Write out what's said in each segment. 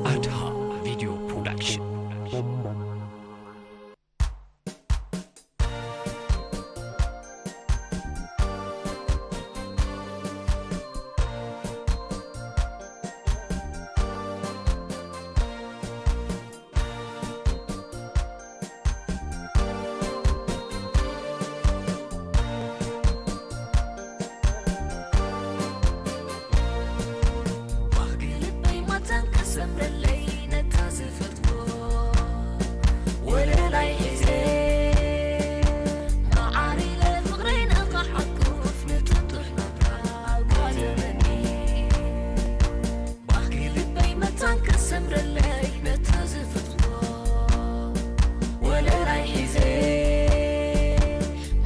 ኣድሃ ቪድዮ ፕሮዳክሽን። ባህጊ ልበይ ማታን ከሰምረለይ ነታ ዝፈትዎ ወለላይ ሒዘ መዓር ኢለ ፍቕረይ ንኽሓቁፍ ንጥጡሕ ናብራ ኣጓደመኒ። ባህጊ ልበይ መታን ከሰምረለይ ነታ ዝፈትዎ ወለላይ ሒዘ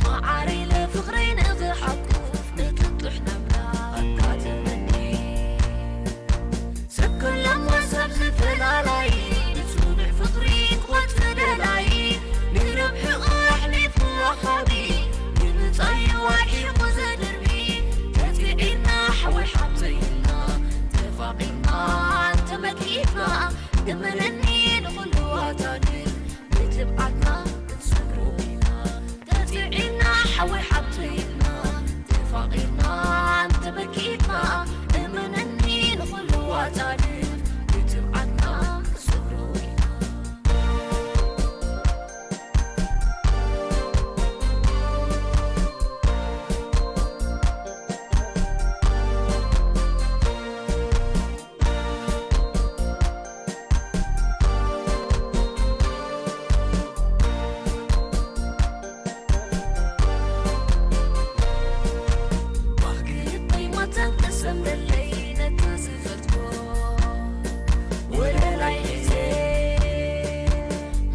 መዓር ኢለ ፍቕረይ ንኽሓቁፍ ንጥጡሕ ናብራ ኣጋደመኒ። ሰብ ከላሞ ሰብ ዝፈላላይ ንጽኑዕ ፍቕሪ ክኾት ፈለላይ ንረብሕኡ ኣሕሊፉ ወሃቢ ንምጻዩ ኣርሒቑ ዘድርቢ ተጽዒርና ሓወይ ሓብተይ ኢልና ተፋቒርና ተመኪትና እመነኒ ንኹሉ ኣታድል ብትብዓትና ክንሰግሮ ኢና። ተጽዒርና ሓወይ ሓብተይ ኢልና ተፋቒርና እንተበኪትና እመነኒ ንኹሉ ኣታድል ብትብዓትና ክንሰግሮ ኢና። ባህጊ ልበይ ማታን ከሰምረለይ ነታ ዝፈትዎ ወለላይ ሒዘ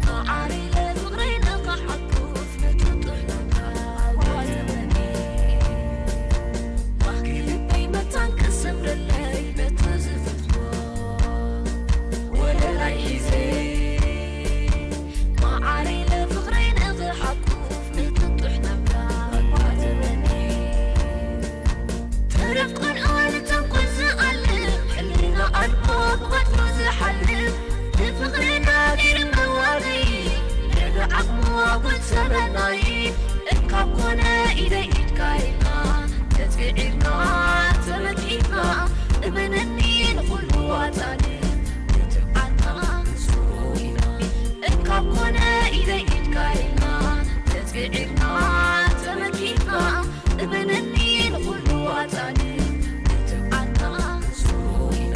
መዓር ኢለ ፍቕረይ ንኽሓቁፍ ንጥጡሕ ናብራ ኣጓደመኒ። ባህጊ ልበይ መታን ከሰምረለይ ነታ ዝፈትዎ ወለላይ ሒዘ መዓር ኢለ ፍቕረይ ንኽሓቁፍ ንጥጡሕ ናብራ ኣጓደመኒ። ተረፍ ቆልዑ ንተንኮል ዝኣልም ሕልና ኣልቦ ብወትሩ ዝሓልም ንፍቕርና ገይሩ መዋረይ ልዕሊ ዓቕሙ ኣጉል ሰበናይ እንካብ ኮነ ኢደይ ኢድካ ኢልና ተጽዒርና ተመኪትና እመነኒ ንኹሉ ኣጻድፍ ንትብዓትና ንስሩ ኢና። እንካብ ኮነ ኢደይ ኢድካ ኢልና ተጽዒርና ተመኪትና እመነኒ ንኹሉ ኣጻድፍ ንትብዓትና ንስሩ ኢና።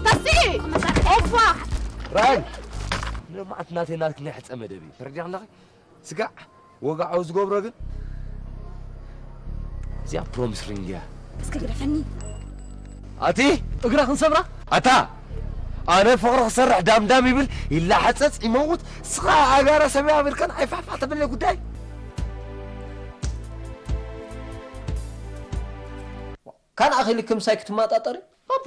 ተስኢ! ኦፋ! ራይል! ንሎማዓት ናተይ ናትኪ ናይ ሕጸ መደብ እዩ። ተረዲኻ ኣለኺ? ስጋዕ ወጋዓዊ ዝገብሮ ግን እዚኣ ፕሮሚስ ሪንግ እያ። እስከ ግደፈኒ። ኣቲ እግራ ክንሰብራ? ኣታ ኣነ ፍቕሪ ክሰርሕ ዳምዳም ይብል፣ ይላሓጸጽ፣ ይመውት። ስኻ ኣጋራ ሰብ ያብልከን ኣይፋሕፋሕ ተብለ ጉዳይ። ካን ኣኺልኪ ምሳይ ክትመጣጠሪ? ፓፓ፣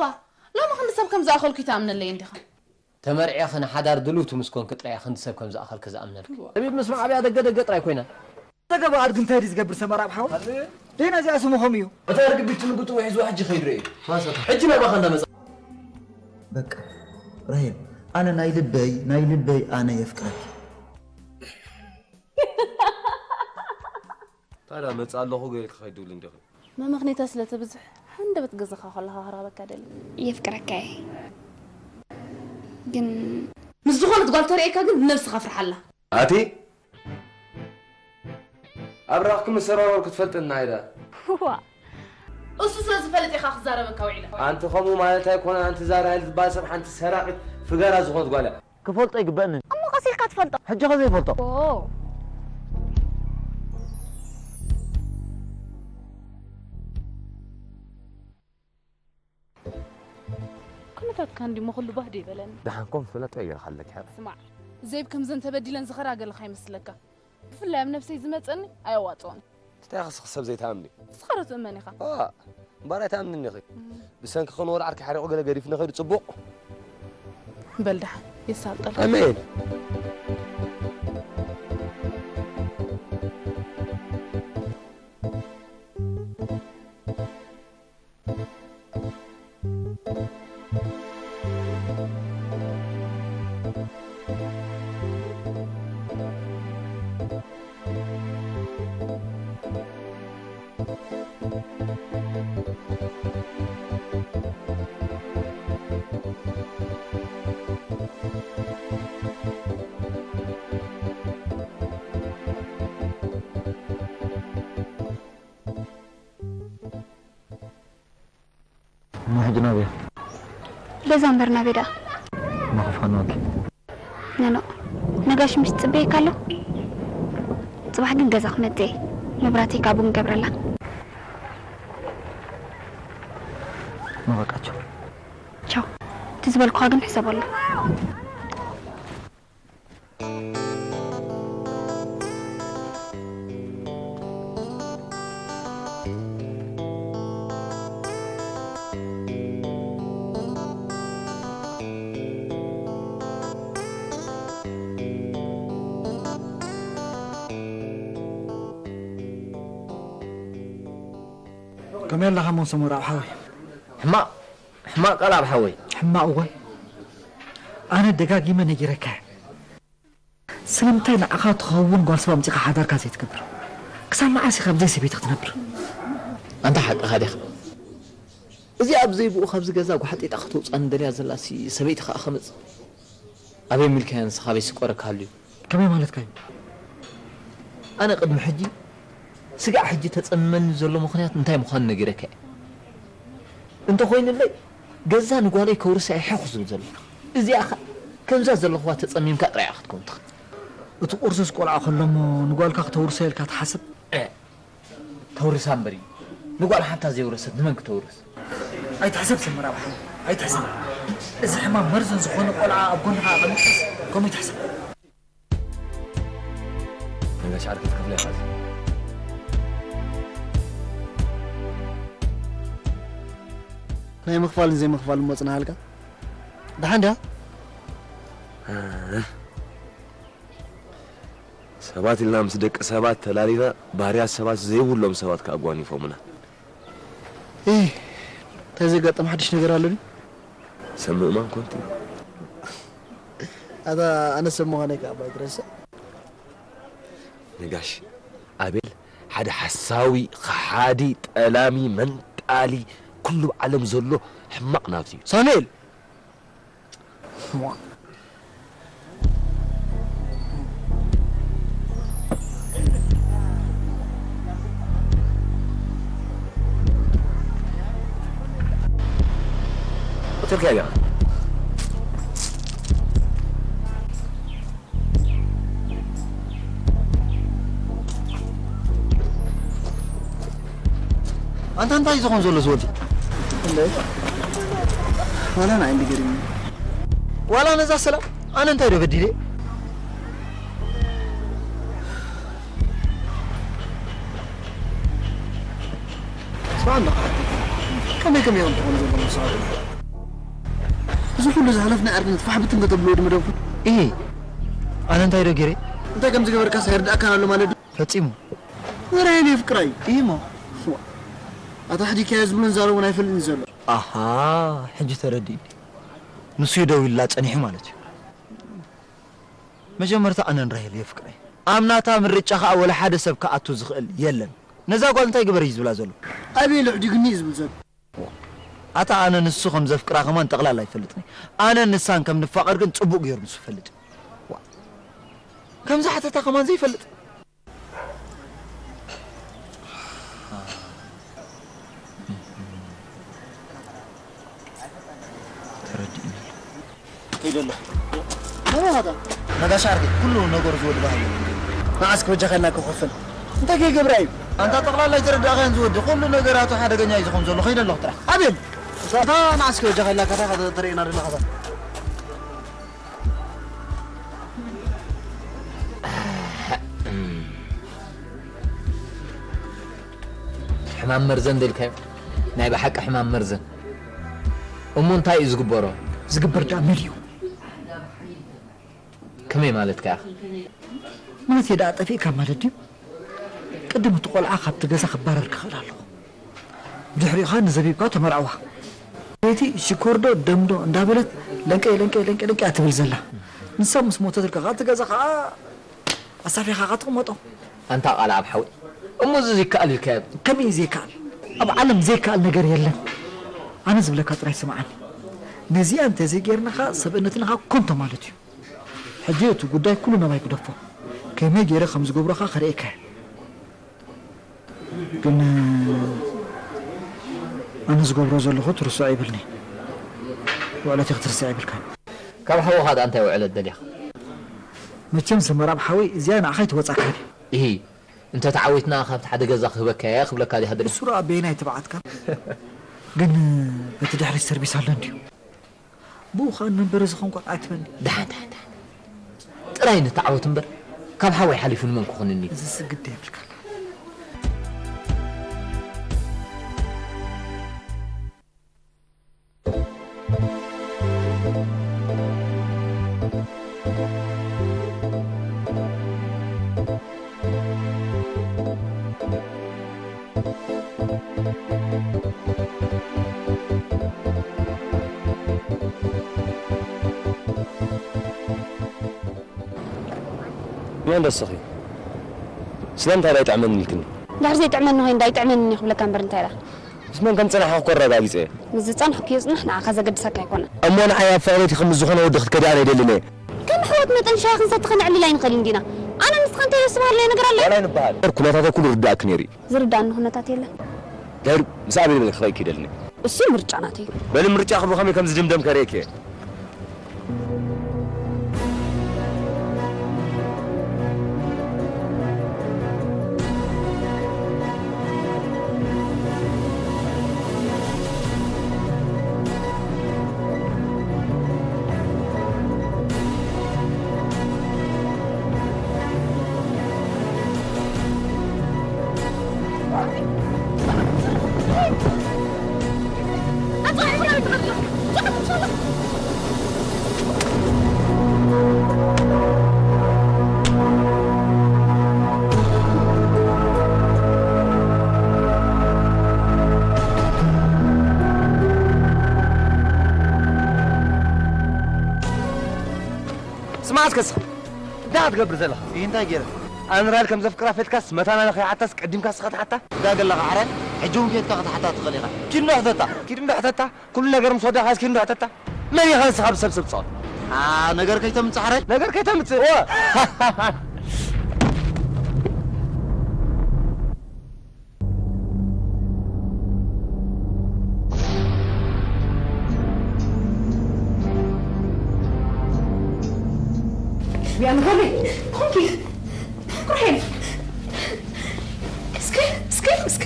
ሎሚ ክንዲ ሰብ ከም ዝኣኸልኩ ይትኣምነለይ እንዲኻ? ተመርዒኺ ንሓዳር ድልውቲ ምስ ኮንኪ ጥራይ እየ ክንዲ ሰብ ከም ዝኣኸልኪ ዝኣምነልኪ። እዋ። ጠቢብ ምስ መዓብያ ደገ ደገ ጥራይ ኮይና። ዘገባ ኣድጊ እንታይ ድዩ ዝገብር ሰመራ ኣብ ሓው? ደይና እዚኣ ስሙ ከምኡ እዩ። እታ ርግቢት ንጉጡ ውሒዝዋ ሕጂ ከይዱ ርኤ። ማሰታ። ሕጂ ናባኻ እንዳመጻ። በቃ ራሄል፣ ኣነ ናይ ልበይ፣ ናይ ልበይ ኣነ የፍቅረኪ። ታዲያ መጻ ኣለኹ ገይርኪ ከይድብል እንዲኺ? መመኽኔታ ስለ ትብዝሕ፣ ሃንደበት ገዛኻ ከለኻ ክራበካ ደሊ። የፍቅረካ እየ። ግን ምስ ዝኾነት ጓል ተርእየካ ግን ንነብስኻ ፍርሓላ። ኣቲ ኣብ ራኽኪ ምስ ሰራወር ክትፈልጥና ኢዳ። ዋ። እሱ ስለ ዝፈልጥ ኢኻ ክዛረበካ ውዒለ። ኣንቲ ከምኡ ማለት ኣይኮነን። ኣንቲ ዛራ ራሄል ዝበሃል ሰብ ሓንቲ ሰራቒት ፍገራ ዝኾነት ጓል እያ። ክፈልጦ ይግበእኒ። እሞ ቀስ ኢልካ ትፈልጦ። ሕጂ ከ ዘይፈልጦ? ኦ። ኩነታትካ እንዲሞ ኩሉ ባህ ደይበለኒ። ደሓን ኮን ፍለጦ ይገርካ ኣለኪ። ስማዕ፣ ዘይብ ከምዘን ተበዲለን ዝኸዳ ገለኻ ይመስለካ። ብፍላይ ኣብ ነብሰይ ዝመጸኒ ኣየዋጽኦን። እንታይ ኢኻ ሰብ ዘይትኣምኒ? ንስኻ ዶ ትእመን ኢኻ? ዋ፣ እምበኣር ኣይትኣምንኒ ኢኺ። እም። ብሰንኪ ክንወድ ዓርኪ ሓሪቑ ገለ ገዲፍኒ ከይዱ ጽቡቕ። በል ደሓን፣ የሳልጠልካ። ኣሜን። ናበይ? ገዛ እምበር ናበይ ደኣ? መኸፋንዋኪ። ነኖ፣ ነጋሽ ምስ ትጽበየካ ኣሎ። ጽባሕ ግን ገዛ ክመጽእ እየ። መብራህተይ ከኣ ቡን ገብረላ። ንበቃቸው። ቻው። እቲ ዝበልኩኻ ግን ሕሰበሉ። ከመይ ኣለኻ ሞንሰ ሞራብ ሓወይ? ሕማቕ ሕማቕ ቃል ኣብ ሓወይ። ሕማቕ እወ። ኣነ ደጋጊመ ነጊረካ። ስለምንታይ ንዓኻ ትኸውን ጓል ሰብ ኣምጺኻ ሓዳርካ ዘይትገብር? ክሳብ መዓስ ኢኻ ብዘይ ሰበይቲ ክትነብር? ኣንታ ሓቅኻ ዲኻ? እዚኣ ብዘይ ብኡ ካብዚ ገዛ ጓሓጢጣ ከተውጻኒ ደልያ ዘላሲ ሰበይቲ ከኣ ከመጽእ ኣበይ ሚልካያ ንስኻ ኣበይ ስቆረካ ሃልዩ? ከመይ ማለትካ እዩ? ኣነ ቅድሚ ሕጂ ስጋዕ ሕጂ ተጸምመኒ ዘሎ ምኽንያት እንታይ ምዃኑ ነጊረካ እየ። እንተኾይኑለይ ገዛ ንጓለይ ከውርሳ እየ ሕኹ ዝብል ዘሎ። እዚኣ ኸ ከምዛ ዘለኹዋ ተጸሚምካ ጥራይ ኢኻ ክትከውን ትኽእል። እቲ ቁርስስ ቆልዓ ከሎ እሞ ንጓልካ ክተውርሶ ኢልካ ትሓስብ? እ፣ ተውርሳ እምበር እዩ። ንጓል ሓንታ ዘየውረሰት ንመን ክተውርስ? ኣይትሕሰብ ሰመራ ብሓው ኣይትሕሰብ። እዚ ሕማም መርዝን ዝኾነ ቆልዓ ኣብ ጎንኻ ኣቐሚጥካስ ከምኡ ይትሕሰብ። ነጋሽ ዓርከይ ትከፍለያ ኢኻ። ናይ ምኽፋልን ዘይምኽፋልን ሞጽና ሃልካ ደሓን ድያ? ሰባት ኢልና ምስ ደቂ ሰባት ተላሊና ባህርያት ሰባት ዘይብሎም ሰባት ከኣ ኣጓኒፎምና። እህ፣ እንታይ ዘጋጠም ሓድሽ ነገር ኣሎ ድዩ? ሰብ ምእማን ኮንቲ ኣታ ኣነ ሰብ ምዃነይ ከኣ ባይትረስዕ። ነጋሽ ኣቤል ሓደ ሓሳዊ፣ ኸሓዲ፣ ጠላሚ፣ መንጣሊ፣ ኩሉ ኣብ ዓለም ዘሎ ሕማቕ ናብቲ እዩ። ሳሙኤል! ቀትልካያ ኣንታ እንታይ ዝኾን ዘሎ ዝወዲ? ዋላ ንዓይ እንዲ ገሪሙ። ዋላ ነዛ ሰላም ኣነ እንታይ ዶ በዲለ? ስማዕ ኣለኻ፣ ከመይ ከመይ እዮም ትኾኑ ዘለኹም ሰባት? እዚ ኩሉ ዝሓለፍና ዕርድነት ፋሕ ብትን ከተብልዎ ድመደብኩም? እሂ፣ ኣነ እንታይ ዶ ገይረ? እንታይ ከም ዝገበርካስ ኣይርድኣካን ኣሎ ማለት ድዩ? ፈጺሙ። ወራይ ናይ ፍቅራይ። እሂ እሞ። ኣታ ሕዲካዮ ዝብሉን ዛረቡን ኣይፈልጥን ዘሎ። ኣሃ፣ ሕጂ ተረዲእኒ። ንሱ እዩ ደው ኢሉላ ጸኒሑ ማለት እዩ። መጀመርታ ኣነን ራሄል የፍቅረ። ኣብ ናታ ምርጫ ኸኣ ወላ ሓደ ሰብ ክኣቱ ዝኽእል የለን። ነዛ ጓል እንታይ ግበሪ እዩ ዝብላ ዘሎ? ኣበይ ልዕዲግኒ እዩ ዝብል ዘሎ። ኣታ ኣነ ንሱ ከም ዘፍቅራ ከማን ጠቕላላ ኣይፈልጥን እየ። ኣነን ንሳን ከም ንፋቐር ግን ጽቡቕ ገይሩ ንሱ ይፈልጥ። ዋ። ከምዛ ሓተታ ከማን ዘይፈልጥ። ተረዲእኒ ኣሎ። ከይደ ኣለኹ። ናበይ ኢኻ? ነጋሽ ዓርከይ፣ ኩሉ ነገሩ ዝወዲ ባህሊ። ንዓስ ክበጃኻ ኢልና ክኸፍል። እንታይ ከይገብራ እዩ? ኣንታ ጠቕላላ ኣይተረዳእካዮን ዝወዲ። ኩሉ ነገር ኣቶ ሓደገኛ እዩ ዝኾን ዘሎ። ከይደ ኣለኹ ጥራሕ። ኣቤል! እታ ንዓስ ክበጃኻ ኢልና ካታ ተርእየና ደለኻ እዛ። ሕማም መርዘን ደልካዮ? ናይ ብሓቂ ሕማም መርዘን። እሞ እንታይ እዩ ዝግበሮ? ዝግበር ደኣ መን እዩ? ከመይ ማለትካ ኢኻ? ማለት ደኣ ጠፊእካ ማለት ድዩ? ቅድም እቲ ቆልዓ ካብቲ ገዛ ክባረር ክኽእል ኣለኹ። ብድሕሪኡ ኸኣ ንዘቢብካ ተመርዕዋ። ሰበይቲ ሽኮርዶ ደምዶ እንዳበለት ለንቀይ ለንቀይ ለንቀይ ለንቀይ እያ ትብል ዘላ። ንሳ ምስ ሞተትልካ ኸኣ እቲ ገዛ ኸኣ ኣሳፊኻ ኸኣ ትቕመጦ። ኣንታ ቃል ኣብ ሓዊ እሞ እዚ ዘይከኣል ኢልካዮ። ከመይ እዩ ዘይከኣል? ኣብ ዓለም ዘይከኣል ነገር የለን። ኣነ ዝብለካ ጥራይ ስምዓኒ። ነዚኣ እንተዘይጌርና ኸኣ ሰብእነትና ኸኣ ኮንቶ ማለት እዩ። ሕጂ እቲ ጉዳይ ኩሉ ናባይ ግደፎ። ከመይ ገይረ ከም ዝገብሮ ኸኣ ከርእየካ እየ። ግን ኣነ ዝገብሮ ዘለኹ ትርስዖ ይብልኒ። ውዕለተይ ክትርስዕ ይብልካ። ካብ ሓውኻ ደኣ እንታይ ውዕለት ደሊኻ? መቸም ስመራብ ሓወይ እዚኣ ንዓኻ ይትወጻካ ድዩ? እሂ፣ እንተ ተዓዊትና ካብቲ ሓደ ገዛ ክህበካ እየ ክብለካ ድዩ ሃደረ? ንሱ ረኣ በየናይ ትብዓትካ? ግን በቲ ድሕሪት ሰርቪስ ኣሎ እንድዩ። ብኡ ኸኣ ንመንበሪ ዝኾን ቆልዓ ኣይትበኒ። ደሓን፣ ደሓን፣ ደሓን። ጥራይ ንተዓወት እምበር፣ ካብ ሓወይ ሓሊፉ ንመን ክኾንኒ? እዝስ ግዲ የብልካን። መን ደስኺ? ስለምንታይ ዳይጥዕመኒ ኢልክኒ? እንድሕር ዘይጥዕመኒ ኮይኑ ዳይጥዕመኒ ክብለካ እምበር እንታይ ደኣ? ምስ መን ከም ጸናሕካ እኮ ኣረጋጊጸ እየ። ምስ ዝጸንሕኩ ይጽናሕ፣ ንዓኻ ዘገድሰካ ኣይኮነን። እሞ ንዓይ ኣብ ፍቕረይ ከም ዝኾነ ወዲ ክትከዲ ኣነ ኣይደልን እየ። ከም ኣሕዋት መጠን ሻሂ ክንሰቲ ከነዕልል ኣይንኽእልን ዲና? ኣነ ንስኻ እንታይ ደስ በሃልና ነገር ኣሎ? ዋላ ኣይንበሃል። ኩነታተይ ኩሉ ርዳእኪ ነይሩ እዩ። ዝርዳእኒ ኩነታት የለን። ዳይሩ፣ ምስ ኣቤል በለ ክረእኪ ይደልኒ። እሱ ምርጫ ናተይ እዩ። በሊ ምርጫ ክብሉ ከመይ ከም ዝድምደም ከርእየኪ እየ። ስምዓት ከስኻ፣ እንታይ ክትገብር ዘለኻ? ይህ እንታይ ገይረ? ኣንራል ከም ዘፍቅራ ፈልካስ መታና ንኸይሓታስ ቀዲምካ ስኻ ትሓታ? እንታይ ገለኻ ዓረ? ሕጂ እውን ኬድካ ክትሓታ ትኽእል ኢኻ። ኪድ እንዶ ሕተታ፣ ኪድ እንዶ ሕተታ። ኩሉ ነገር ምስ ወዳእካ እስኪ እንዶ ሕተታ። መን ኢኻ ንስኻ ብሰብ ሰብ ትጻወት? ኣ፣ ነገር ከይተምጽእ ዓረ? ነገር ከይተምጽእ? እወ። ቢያን ሆሊ፣ ሆሊ፣ ራሄል፣ እስከ፣ እስከ፣ እስከ።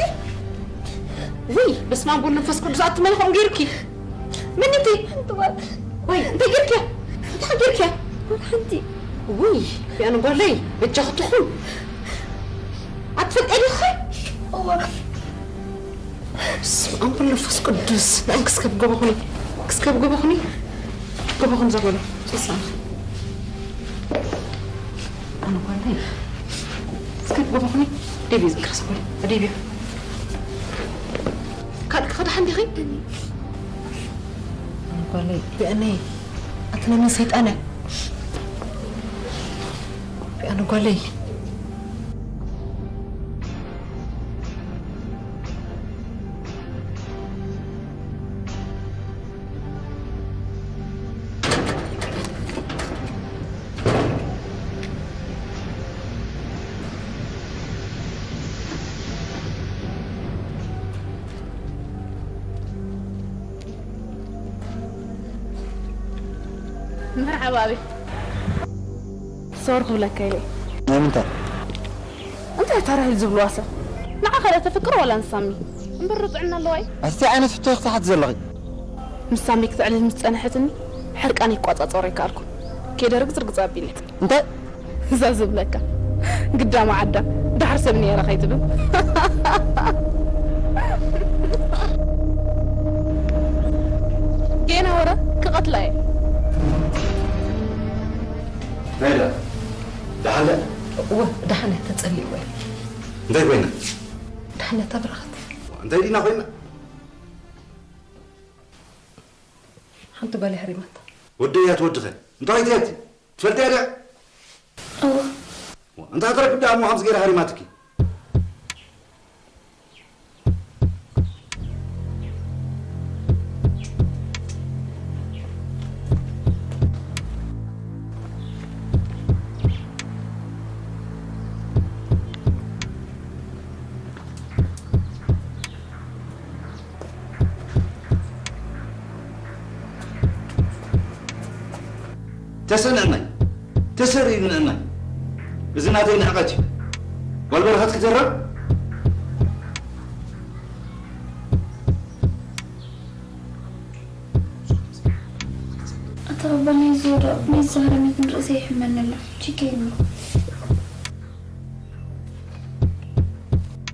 ውይ፣ በስመ ኣብ ወወልድ ወመንፈስ ቅዱስ፣ ኣቲ መን ይኾን ገይሩኪ? መን እቲ? ሓንቲ ጓል። ወይ፣ እንታይ ገይርኪያ? እንታይ ገይርኪያ? ጓል ሓንቲ። ውይ፣ ቢያን ጓለይ፣ በጃኺ ትኹን። ኣትፈልጥያ ዲኺ? እወ። በስመ ኣብ ወመንፈስ ቅዱስ። ንኣን ክስከብ ገበኹኒ። ክስከብ ገበኹኒ። ገበኹኒ ዘበለ። ጭሳ። ኣነ ጓለይ። ክስከብ ገበኹኒ። ዴብዮ ዝንክረስ ጓል። ዴብዮ። ካልእ ክኸዳ ሓንዲኺ? ኣነ ጓለይ። ብእነይ። ኣትነኒ ሰይጣን እያ። ኣነ ጓለይ። መርሓባ ኣቤት። ሶር ክብለካ ኢለ። ናይ ምንታይ? እንታይ እታ ራሄል ዝብልዋ ሰብ? ንዓኻ ዶ ተፍቅር ዋላ ንሳሚ? እምበር ርጹዕና ኣለዋ እዩ። ኣስቲ ዓይነት ሕቶ ክትሓት ዘለኺ? ምስ ሳሚ ክትዕልል ምስ ጸንሐትኒ፣ ሕርቃነይ ክቋጻጸሮ ኣይከኣልኩን። ከይደ ርግጽ ርግጽ ኣቢለ። እንታይ? እዛ ዝብለካ። ግዳም ዓዳ፣ ደሓር ሰብ ነይረ ከይትብል። ጌና ወረ ክቐትላ እየ። ናይዳ፣ ደሓን ድያ? እወ፣ ደሓን እያ፣ ተጸሊእወ እየ። እንታይ ኮይና? ደሓን እያ፣ እታ ብራኸት። እንታይ ዲና ኮይና? ሓንቲ ጓል እያ ሃሪማታ። ወደይ እያ ትወድኸ። እንታይ ትያት? ትፈልጥያ ድያ? እወ። እንታይ ተረክብ ደኣ እሞ ከምዚ ገይራ ሃሪማትኪ? ተሰንዕናይ፣ ተሰሪርንዕናይ። እዚ ናተይ ንዕቀት እዩ። ጓል በረኸት ክትረብ? ኣታ ባባ፣ ናይ ዞሮ፣ ናይ ዛህራ ግን ርእሰይ ይሕመኒ ኣሎ። ችግር የለውም።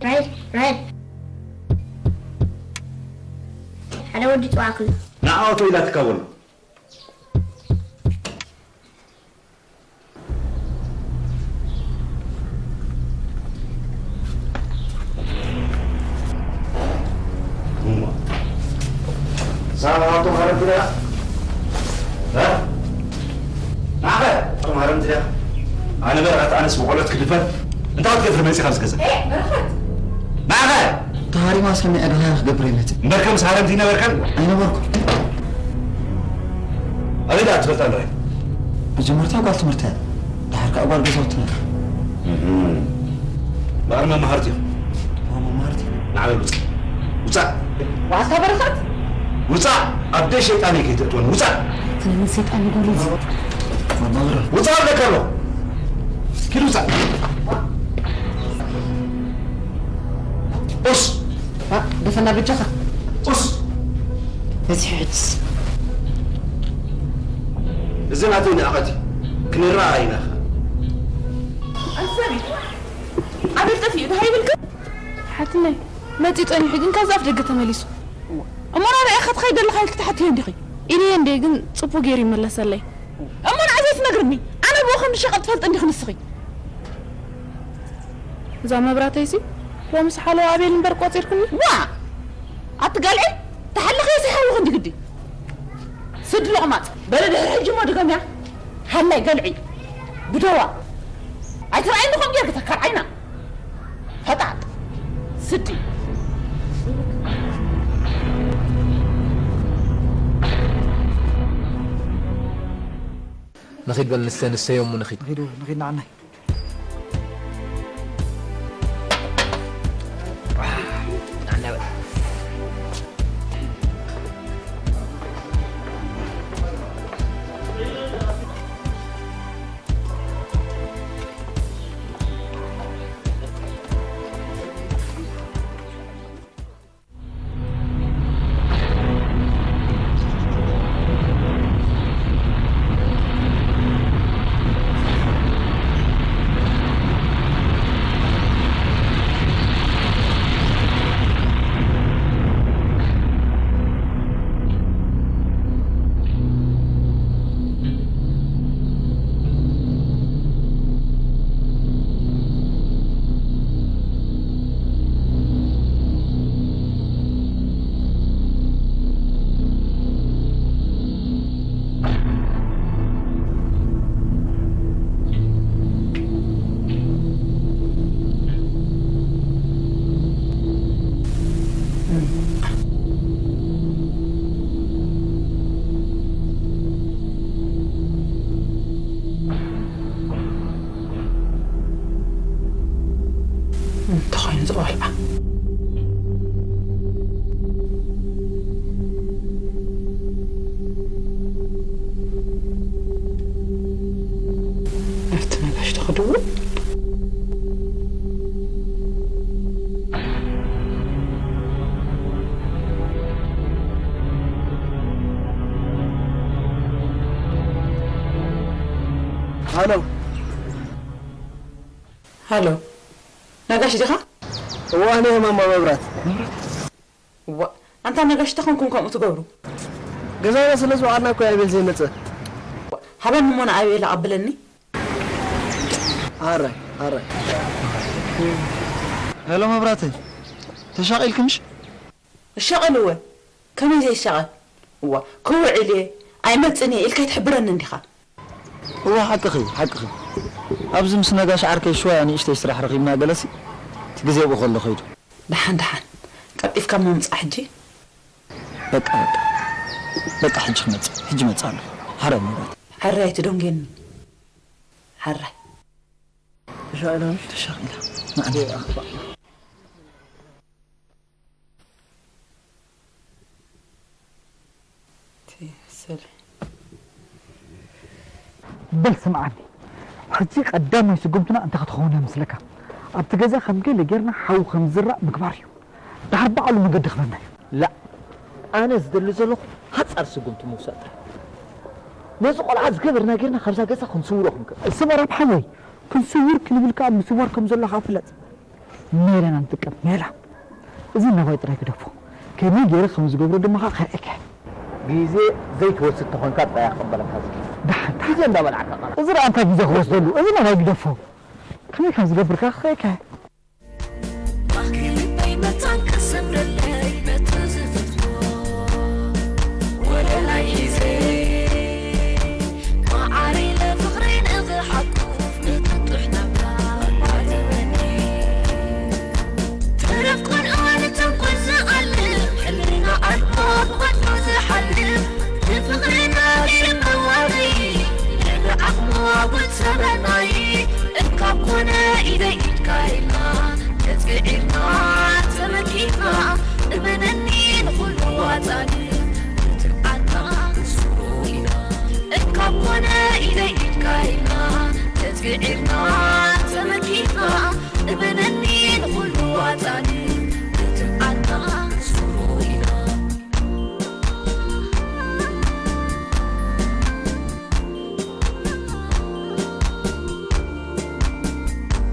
ራይድ፣ ራይድ። ሓደ ወዲ ጽዋዕክሉ። ንዓ ኦቶ ኢላትካ በሎ። እሞ፣ ሳራ፣ ኣቶም ሃረምቲ ደኣ? እ? ናኸ? ኣቶም ሃረምቲ ደኣ? ኣነ በርዓት ኣነስ ብቆሎት ክድፈር? እንታይ ክትገፍር መጺኻ ኣብዚ ገዛ? ኤ፣ በረኸት! ናኸ? ተሃሪማ ሰሚዐ ድኻ ክገብር ይመጽእ። እምበር ከምስ ሃረምቲ ነበርካን? ኣይነበርኩ። ኣበይ ደኣ ትፈልጣ ኣለኻ? መጀመርታ ጓል ትምህርቲ እያ። ድሓር ከኣ ጓል ገዛውትና። እህም። እምበኣር መማህርቲ ኢኹም። እዋ መማህርቲ። ንዓ በል ውጻእ። ውጻእ። ዋታ በረኸት። ውጻእ። ኣብ ደይ ሸይጣነይ ከይተእትወኒ። ውጻእ። ስለምን ሰይጣን ይጎል እዚ? መማህራ። ውጻእ እብለካ ኣለኹ። ኪድ ውጻእ። ኡስ። ዋ፣ ደፈና በጃኻ። ኡስ። በዚሑ ሕጅስ። እዚ ናተይ ንዕቐት እዩ። ክንረኣእ ኢና ኸ። ኣሰቢ፣ ኣቤል ጠፊኡ፣ እንታይ ይብልካ? ሓትነይ፣ መጺኡ ጸኒሑ ግን ካብዚ ኣፍ ደገ ተመሊሱ። እሞ ናበይ ኢኻ ትኸይድ ኣለኻ ኢልኪ ትሓትዮ እንዲኺ? ኢለዮ እንድየ፣ ግን ጽቡቕ ገይሩ ይመለሰለይ። እሞ ንዓ ዘይትነግርኒ? ኣነ ብኡ ከም ዝሸቐጥ ትፈልጢ እንዲኺ ንስኺ? እዛ መብራተይሲ ሎምስ ሓለዋ ኣቤል እምበር ቆጺርክኒ። ዋ! ኣቲ ጋልዒ፣ ተሓለኺ ይስሓዊ ክንዲ ግዲ። ስዲ ሎቕማጽ፣ በለ ድሕሪ ሕጂ እሞ ድገምያ። ሃላይ ጋልዒ፣ ብደዋ። ኣይትረኣይኒ ከም ጌርኪ ተካል ዓይና። ፈጣጥ፣ ስዲ። ንኺድ በል ንስተ ንስተዮ እሞ ንኺድ። ንኺድ፣ ንኺድ ንዓናይ። እንተኾይኑ ዝቆልዓ ኣብቲ ነጋሽ ተኽድዎ። ሃሎ። ሃሎ። ነጋሽ ዲኻ? እዋ፣ ኣነ እየ ማማ መብራት። ዋ፣ ኣንታ ነጋሽ ተኾንኩም ከምኡ ትገብሩ? ገዛና ስለ ዝወዓልና እኮ ኣቤል ዘይመጸ። ሃበኒ እሞ ንኣቤል ኣቐብለኒ። ኣረ፣ ኣረ። ሄሎ መብራተይ፣ ተሻቒልኪ ምሽ? እሻቐል እወ፣ ከመይ ዘይሻቐል? እዋ፣ ክውዕል እየ፣ ኣይመጽእን እየ ኢልካ ኣይትሕብረኒ እንዲኻ። እዋ፣ ሓቅኺ፣ ሓቅኺ። ኣብዚ ምስ ነጋሽ ዓርከይ ሽወያ ንእሽተይ ስራሕ ረኺብና ገለሲ፣ እቲ ግዜ ብኡ ከሎ ከይዱ። ደሓን፣ ደሓን። ቀልጢፍካ እሞ ምጻእ ሕጂ። በቃ፣ በቃ። በቃ፣ ሕጂ ክመጽእ፣ ሕጂ መጽእ ኣለኹ። ሓራይ መብራት። ሓራይ ትደንጌኒ። ሓራይ። ተሻቒላ ምሽ? ተሻቒላ። ንዓዲ። እቲ ስለ በል ስምዓኒ፣ ሕጂ ቀዳማይ ስጉምትና እንታይ ክትኸውን እያ መስለካ? ኣብቲ ገዛ ከም ገለ ጌርና ሓዊ ከም ዝዝራእ ምግባር እዩ። ድሓር ባዕሉ መገዲ ክበና እዩ። ላእ፣ ኣነ ዝደሊ ዘለኹ ሓጻር ስጉምቲ ምውሳድ ጥራሕ። ነዚ ቆልዓ ዝገበርና ጌርና ካብዛ ገዛ ክንስውሮ ክንክእል። ስመራብ ሓወይ፣ ክንስውር ክንብል ከኣ ምስዋር ከም ዘሎ ከኣ ፍለጥ። ሜላና ንጥቀም፣ ሜላ። እዚ ናባይ ጥራይ ግደፎ። ከመይ ገይረ ከም ዝገብሮ ድማ ከኣ ከርእየካ። ግዜ ዘይትወስድ ተኾንካ ጥራይ ክቕበለካ ዝኽእል። ደሓን፣ ደሓን። ግዜ እንዳበላዕካ ቃላት። እዚ ደኣ እንታይ ግዜ ክወስደሉ? እዚ ናባይ ግደፎ። ከመይ ከም ዝገብር ከኣ ከርእየካ። ማእከለይ መታን ክሰብረለይ በቲ ዝፈትዎ ወለላይ ሒዘ፣ ማዓረይ ለፍቕረይ ንኽሓቁፍ ንጥጡሕ ናብራ ኣርባዕተ በኒ። ተረፍ ቆልዑ ንተንኮል ዝኣልም፣ ሕልና ኣልቦ ብቐትሩ ዝሓልም፣ ንፍቕርና ገይሩ መዋረይ፣ ልዕሊ ዓቕሙ ኣጉል ሰበናይ። እንካብ ኮነ ኢደይ ኢድካ ኢልና፣ ተጽዒርና ተመኪትና፣ እመነኒ ንኹሉ ዋጻኒ፣ ንትብዓትና ክንስሩ ኢና። እንካብ ኮነ ኢደይ ኢድካ ኢልና፣ ተጽዒርና ተመኪትና፣